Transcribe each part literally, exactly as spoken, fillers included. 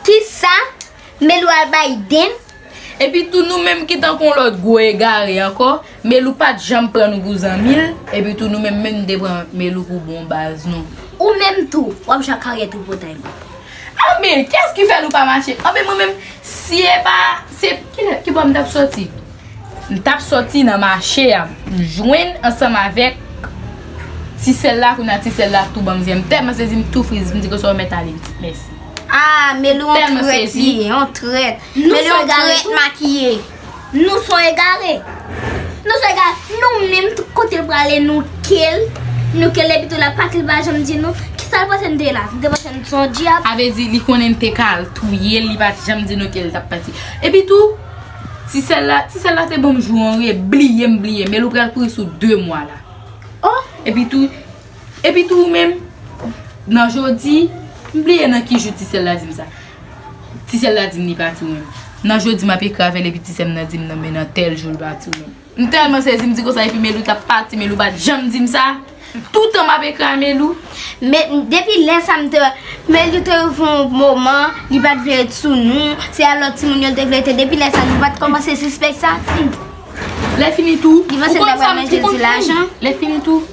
Kisa? Melou al bay den? Epi tou nou menm ki tankou yon lòt gwo egare ankò, Melou pa t janm pran nou pou zanmi l, epi tou nou menm menm nou te pran Melou pou bon baz nou. Ou menm tou, w ap jwe ak karyè tripotay mwen. Anben, kiyès ki fè nou pa mache? Anben mwen menm, si e pa, se, kilè, ki bò m t ap sòti? M t ap sòti nan mache a, m jwenn ansanm avèk ti sèl la, kounye a ti sèl la tou ban m zye. M tèlman sezi, m tou friz, m di konsa w mèt ale, m di mèsi. Ah, Melou yon trèt li ye, yon trèt. Melou yon trèt makiye. Nou son egare. Nou son egare. Nou menm tout kote l prale, nou ke l. Nou ke l epi tou l ap pati, l pa janm di nou. Kisa l panse n te la? N te panse n son dyab? A vle di, li konnen n te ka al touye l, li pa t janm di nou ke l t ap pati. Epi tou, ti sèl la, ti sèl la te ban m jou an wi, bliye m bliye, Melou pral kouri sou de mwa la. Oh! Epi tou, epi tou ou menm, nan jodi, m bliye nan ki jou ti sèl la di m sa. Ti sèl la di m li pati ou menm. Nan jodi m ap ekri avè l epi ti sè m nan di m nan men nan tèl jou l pati ou menm. M tèlman sezi, m di konsa epi Melou t ap pati, Melou pa t janm di m sa. Toutan m ap ekri a Melou. Men depi lè sa m te wè, Melou te rive yon moman, li pa t vle ret sou nou, se a lòt timoun yo l te vle ret, depi lè sa nou pa t kòmanse sispèk sa. Lè fini tou, ou konn sa m, ou konn, lè fini tou,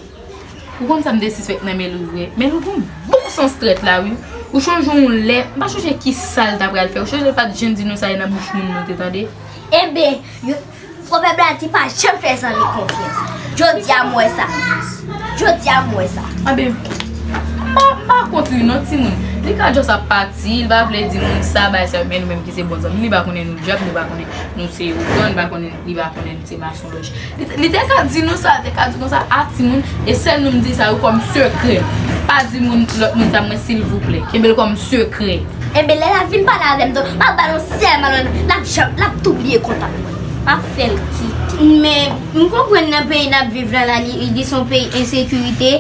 ou konn sa m te sispèk nan Melou vre. Melou gon bon sans trèt la wi. Ou chonje yon lè, m pa chonje ki sa l ta pral fè. Ou chonje l pa t janm di nou sa e nan bouch moun nou te tande. Enben, yo, pwovèb la di pa janm fè zanmi konfyans. Jodi a m wè sa. Jodi a m wè sa. Anben, m pa, m pa kont li non timoun. Li ka just ap pati, li pa vle di moun sa, bay sa, men nou menm ki se bon zanmi, li pa konnen nou dyab, li pa konnen nou se ougan, li pa konnen, li pa konnen nou se masonlòj. Li, li te ka di nou sa, li te ka di konsa, a timoun, e sèl nou m di sa yo kòm sekrè. Pa di moun, lòt moun sa mwen silvouplè. Kenbe l kòm sekrè. Enben, lè l ap vin pale avè m tou, m ap ba l yon sèl malon, l ap janm, l ap tou bliye kontak mwen. M ap fè l kite. Men, m konprann nan peyi n ap viv la, la, li, li se yon peyi ensekirite,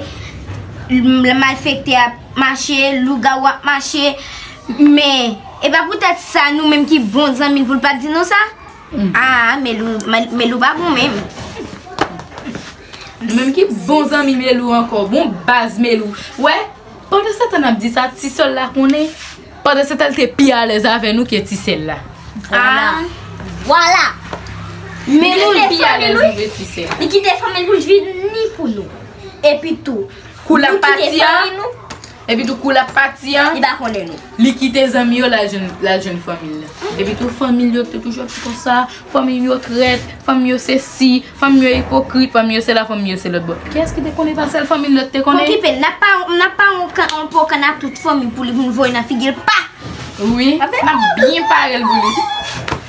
l, malfektè ap mache, lougawou ap mache, men, e pa poutèt sa, nou menm ki bon zanmi l pou l pa t di nou sa? Ah, Melou, Mel-, Melou pa bon menm. Nou menm ki bon zanmi Melou ankò, bon baz Melou. Wè, pandan se tan n ap di sa, ti sè l la konnen. Pandan se tan l te pi alèz avè nou ke ti sè l la. Vwala. Vwala. Melou te pi alèz nou ke ti sè l. Li kite fanmi l pou l vini pou nou. Epi tou, kou l ap pati a, epi tou kou l ap pati a, li pa konnen nou. Li kite zanmi yo, l al jwenn, l al jwenn fanmi l la. Epi tou fanmi l yo te toujou ap di konsa, fanmi m yo trèt, fanmi m yo sesi, fanmi m yo ipokrit, fanmi m yo sela, fanmi m yo se lòt bò. Kiyès ki te konnen pa sèl fanmi l yo te konnen? Okipe l, n ap pa, n ap pa yon kan, yon po kann a tout fanmi pou li, pou n voye nan figi l, pa! Wi, n ap byen pare l pou li.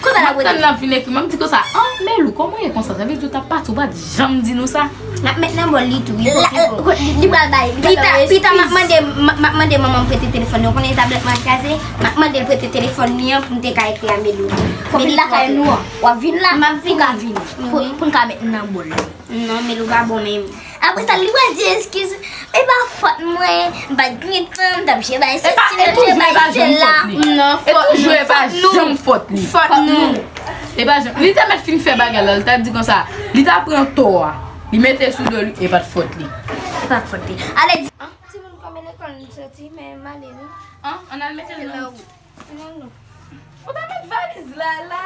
M ap tann l ap vin ekri m, m ap di konsa, an, Melou, kòman w ye konsa? Sa vle di w t ap pati, w pa t janm di nou sa? N ap met nan bòl li tou, wi. Li pral bay, li pral bay. Pita, pita, m ap mande, m ap mande manman m prete telefòn li. Ou konnen tablèt mwen kraze? M ap mande l prete telefòn li an pou m te ka ekri a Melou. Melou lakay nou an. W ap vin la? M ap vin. Ou ka vini. Pou, pou n ka met nan bòl li. Non, Melou pa bon menm. Apre sa, li pral di eskiz. E pa fòt mwen, m pa t gen tan, m t ap jere bay sesi, m t ap jere bay sela. Non, fòt nou, fòt nou. Fòt nou. E pa janm. Li te mèt fin fè bagay la, li ta di konsa, li ta pran tò a, li mete sou do li, e pa t fòt li. E pa t fòt li. Ale di. An, timoun, kòm lekòl nou soti, men m ale wi. An, ann al mete l nan wout. Ou ta met valiz la, la.